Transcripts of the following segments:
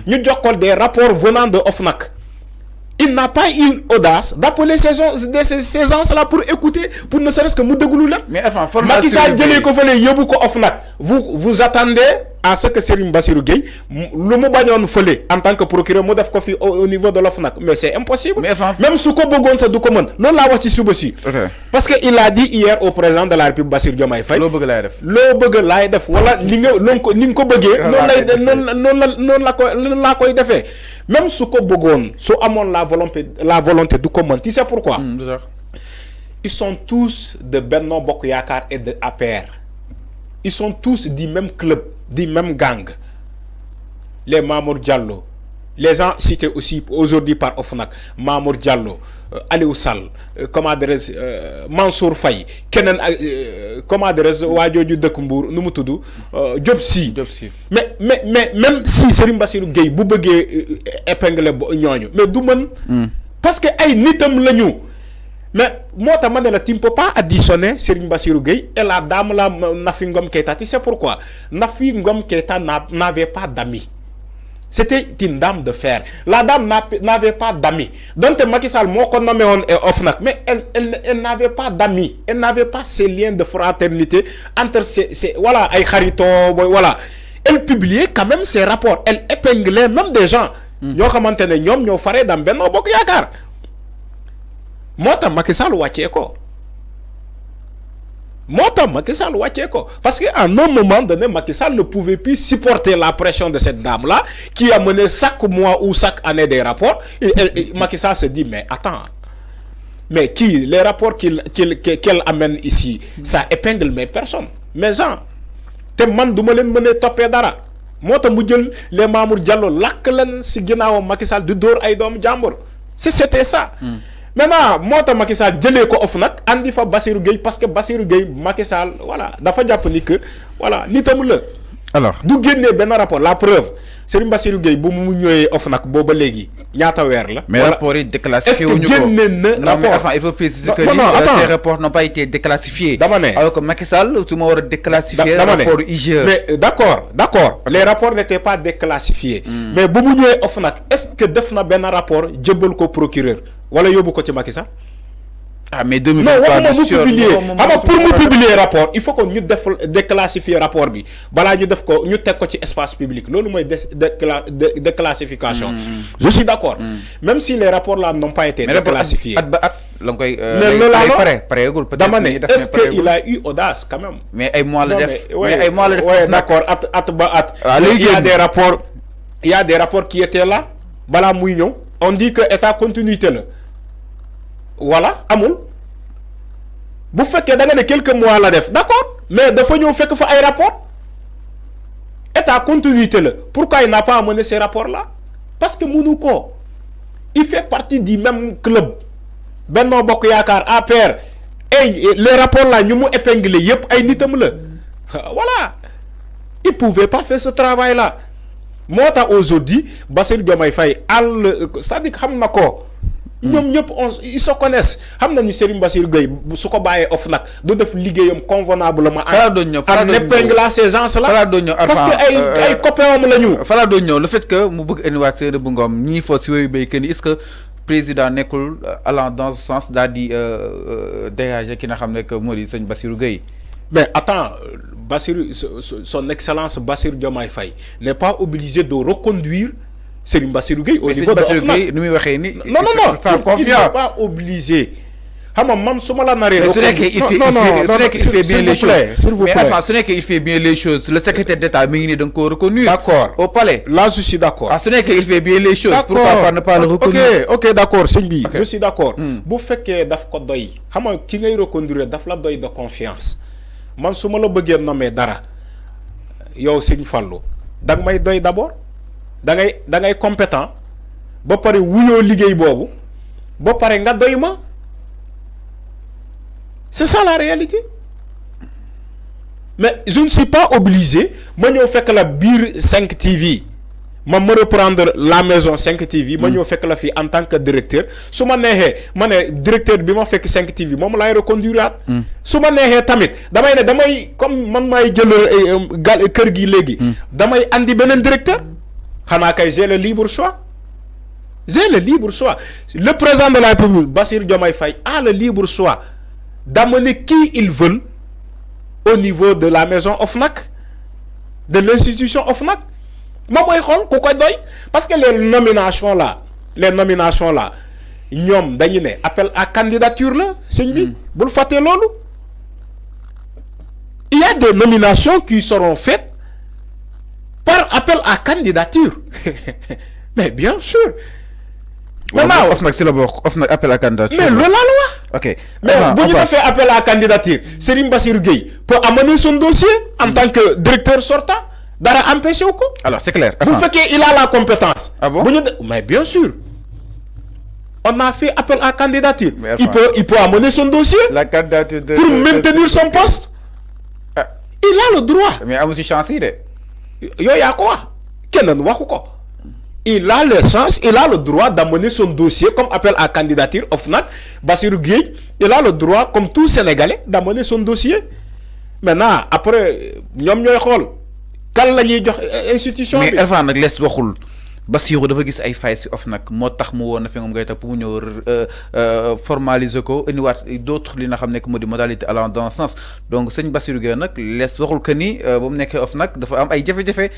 ñu jokkol des rapports venant de OFNAC. Il n'a pas eu l'audace d'appeler ces gens-là pour écouter, pour ne serait-ce que Moudegulou là. Mais enfin, Macky Sall jëlee ko fële yóbbu ko OFNAC. Vous attendez à ce que Serigne Bassirou Gueye lu mu bañoon fële en tant que procureur mu def ko fi au niveau de l'OFNAC. Mais c'est impossible. Mais enfin, même su ko bëggoon sa du ko mën loolu laa wax ci suba si. Parce que il a dit hier au président de la République Bassirou Diomaye Faye. loo bëgg laay def loo bëgg laay def wala li nga ni nga ko bëggee. noonu laa koy defee. Même si su amon la volonté du commun, tu sais pourquoi? Ils sont tous de Benno Bokk Yakaar et de APR. Ils sont tous du même club, du même gang. Les Mamour Diallo, les gens cités aussi aujourd'hui par OFNAC, Mamour Diallo, Aliou Sall, Mansour Faye, Kenen, Wadjoju Dekumbour, nous tout Diop Sy. Mais même si Serigne Bassirou Gueye bu bëggee épingler ñooñu mais du mën parce que ay nitam lañu mais moi tu ne peux pas additionner Serigne Bassirou Gueye et la dame là Nafi Ngom Keïta. Tu sais pourquoi? Nafi Ngom Keïta n'avait pas d'amis. C'était une dame de fer. La dame n'avait pas d'amis. Donc Macky Sall moo ko nommé woon OFNAC mais elle n'avait pas d'amis. Elle n'avait pas ces liens de fraternité entre ces voilà ay xarito voilà. Elle publiait quand même ses rapports. Elle épinglait même des gens. ñoo xamante ne ñoom ñoo faree dans Benno Bokk Yaakaar. moo tax Macky Sall wàccee ko. Parce qu'à un moment donné, Macky Sall ne pouvait plus supporter la pression de cette dame-là qui a mené chaque mois ou chaque année des rapports. Et Macky Sall se dit, mais attends, mais les rapports qu'elle amène ici, ça épingle mes personnes, mes gens. Te man du ma leen mënee toppee dara. Moo tax mu jël les Mamour Diallo lakk leen si ginnaawam Macky Sall di dóor ay doomu jàmbur. C'était ça. Maintenant moi tax Macky Sall jëlee ko OFNAC andi fa Bassirou Gueye parce que Bassirou Gueye Macky Sall voilà dafa jàpp ni que voilà nitam la. Alors du génnee benn rapport la preuve Serigne Bassirou Gueye bu mu ñëwee OFNAC booba léegi ñaata weer la. Mais rapport yi déclassifié wuñu ko. Est-ce que génne na rapport enfin il faut préciser que ces rapports n'ont pas été déclassifiés. Dama ne alors que Macky Sall su ma war a déclassifier rapport IGE. Mais d'accord les rapports n'étaient pas déclassifiés. Mais bu mu ñëwee OFNAC est-ce que def na benn rapport jëbbal ko procureur wala yóbbu ko ci Macky Sall. Ah mais 2023 pour mu publier rapport il faut que ñu déclassifier rapport bi balaa ñu def ko ñu teg ko ci espace public loolu mooy déclassification. Je suis d'accord. Même si les rapports là n'ont pas été déclassifiés. Mais est-ce qu'il a eu audace quand même? Mais ay mois la def. D'accord il y a des rapports qui étaient là balaa muy ñëw on dit que état continuité la. Voilà amul bu fekkee da nga ne quelques mois la def d'accord mais dafa ñëw fekk fa ay rapport état continuité la pourquoi il n'a pas amené ces rapports là parce que mënu ko il fait partie du même club Benno Bokk Yaakaar APR et les rapports là ñu mu épinglé yépp ay nitam la voilà il pouvait pas faire ce travail là moo tax aujourd'hui Bassirou Diomaye Faye c'est-à-dire xam na ko ñoom ñëpp ils se connaissent xam na ni Serigne Bassirou Gueye su ko bàyyee OFNAC du def liggéeyam convenablement en épinglant ces gens-là parce que ay copains am la ñu fala doon ñëw le fait que mu bëgg indiwaat Seydou bu Ngom ñii foo si yooyu béykat yi est-ce que président nekkul allant dans ce sens daal di dégager ki nga xam ne que moo di sëñ Bassirou Gueye. Mais attends, son excellence Bassirou Diomaye Faye n'est pas obligé de reconduire Serigne Bassirou Gueye au niveau de OFNAC. Non, il n'est pas obligé. Il fait bien les choses. Mais enfin, ce n'est qu'il fait bien les choses. Le secrétaire d'État est donc reconnu au palais. Là, je suis d'accord. Ce n'est qu'il fait bien les choses. Pourquoi ne pas le reconnaître? Ok, d'accord, Sengbi, je suis d'accord. Vous faites que daf ko doy. Xam ki ngay reconduire daf la doy de confiance. Man suma la bëggé nomé dara. Yow Serigne Fallou, dag may doy d'abord. Da ngay compétent ba paré wuyo liggéey bobu. Ba paré nga doy ma. C'est ça la réalité. Mais je ne suis pas obligé, moi je fais que la BIR 5 TV, je me reprendre la maison 5 TV, moi je fais que la fille en tant que directeur. Si je directeur de 5 TV, je vais reconduire. Si je tamit, comme je suis le kër gi légui, damay andi benen directeur. j'ai le libre choix. J'ai le libre choix. Le président de la République, Bassirou Diomaye Faye, a le libre choix d'amener qui ils veulent au niveau de la maison OFNAC, de l'institution OFNAC. Parce que les nominations là, ils ont appel à candidature là, il y a des nominations qui seront faites par appel à candidature. Mais bien sûr. Maintenant, c'est le appel à candidature. Mais la loi. Ok. Mais vous avez fait appel à candidature. Serigne Bassirou Gueye peut amener son dossier en tant que directeur sortant. Dara empêcher ou quoi? Alors, c'est clair. Vous faites qu'il a la compétence. Ah bon? Mais bien sûr. On a fait appel à candidature. Il peut amener son dossier pour maintenir son poste. Il a le droit. Mais il a aussi chance. Il a quoi? Il a le sens, il a le droit d'amener son dossier comme appel à candidature OFNAC. Bassirou Gueye, il a le droit, comme tout Sénégalais, d'amener son dossier. Maintenant, après, quelle institution? Mais Erfan nag les waxul Bassirou dafa gis ay failles ci OFNAC moo tax mu woon na fi moom ngay tax pour mu ñëw formaliser ko indiwaat d'autres li nga xam nekk moo di modalité allant dans ce sens donc sëñ Bassirou Gueye nag les waxul que ni ba mu nekkee OFNAC dafa am ay jafe-jafe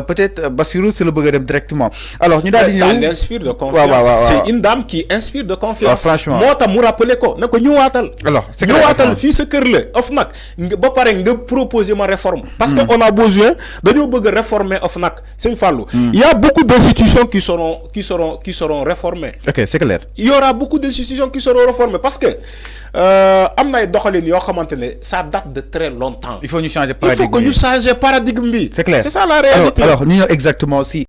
peut-être Bassirou si la bëgg a dem directement. Alors ñu daal di ñëw ça l'inspire de confiance. C'est une dame qui inspire de confiance. Franchement moo tax mu rappelé ko ne ko ñëwaatal. Alors c'est ñëwaatal fii sa kër la OFNAC ba pare nga proposer ma réforme. parce que on a besoin dañoo bëgg réformer OFNAC sëñ Fallou. Il y a beaucoup d'institutions qui seront réformées. Ok, c'est clair. Il y aura beaucoup d'institutions qui seront réformées parce que ça date de très longtemps. Il faut nous changer paradigme. Il faut que nous changions paradigme. C'est clair. C'est ça la réalité. Alors nous exactement aussi.